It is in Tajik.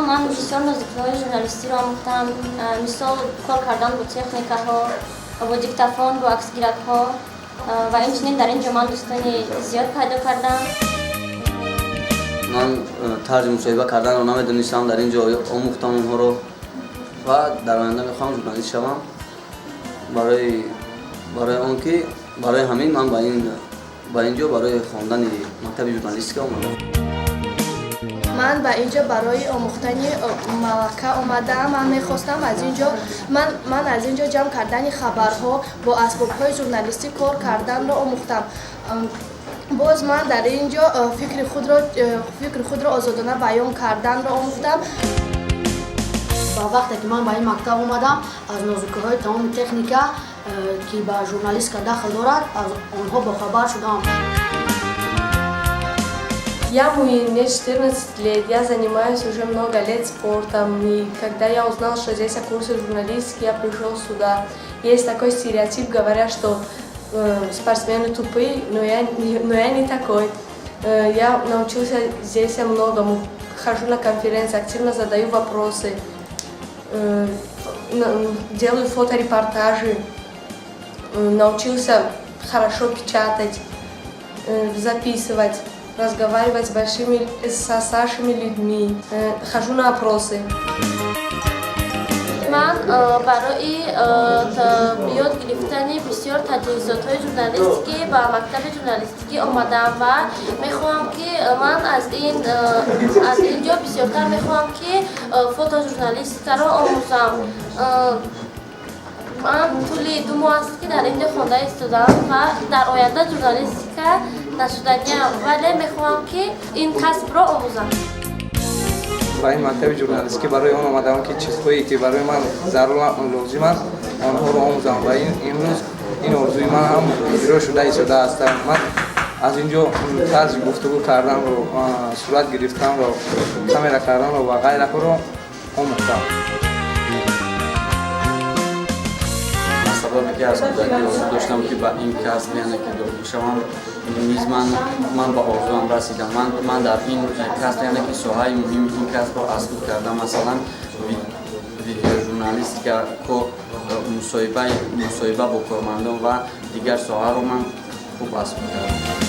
Ман бисёр нозукиҳои журналистиро омӯхтам, мисол, кор кардан бо техникаҳо, бо диктофон, бо аксгиракҳо ва инчунин дар ин ҷо ман дӯстони зиёд пайдо кардам. Ман тарзи мусоҳиба карданро намедонистам, дар ин ҷо омӯхтам онҳоро ва дар оянда мехоҳам журналист шавам. Барои он ки барои ҳамин ман ба ин ҷо барои хондани мактаби журналистика омадам. Ман ба ин ҷо барои омӯхтани малака омадаам. Ман мехостам аз ин ҷо ман аз ин ҷо ҷамъ кардани хабарҳо, бо асбобҳои журналистӣ кор карданро омӯхтам. Боз ман дар ин ҷо фикри худро озодона баён карданро омӯхтам. Ба вақте ки ман ба ин мактаб омадам, аз нозукиҳои тамоми техника, ки ба журналистика дахл дорад, аз онҳо бохабар шудам. Я Муин, мне 14 лет, я занимаюсь уже много лет спортом, и когда я узнал, что здесь курсы журналистики, я пришел сюда. Есть такой стереотип, говорят, что спортсмены тупые, но я не такой. Я научился здесь многому, хожу на конференции, активно задаю вопросы, делаю фоторепортажи, научился хорошо печатать, записывать, разговаривать со старшими людьми, хожу на опросы. Ман барои ёд гирифтани бисёр таҷҳизотҳои журналистикӣ ба мактаби журналистикӣ омадам ва мехоҳам, ки ман аз ин ҷо бисёртар мехоҳам, ки фотожурналистикаро омӯзам. Ман тӯли 2 моҳ аст, ки дар ин ҷо хонда истодаам ва дар оянда журналистика нашуданиам, вале мехоҳам, ки ин касбро омӯзам. Ба ин мактаби журналистикӣ барои он омадаам, ки чизҳое, ки барои ман зарур лозим аст, онҳоро омӯзам ва имрӯз ин орзуи ман ҳам иҷро шуда истодааст. Ман аз ин ҷо тарзи гуфтугӯ карданро, сурат гирифтанро, камера карданро ва ғайраҳоро омӯхтам. Аз сабабе ки аз кӯдакӣ орзу доштам, ки ба ин касб, яъне ки дохил шавам, низ ман ба орзуам расидам. Ман дар ин касб, яъне ки соҳаи муҳими ин касбро аз худ кардам, масалан, видеожурналистика, мусоҳиба бо кормандон ва дигар соҳаро ман хуб аз худ кардам.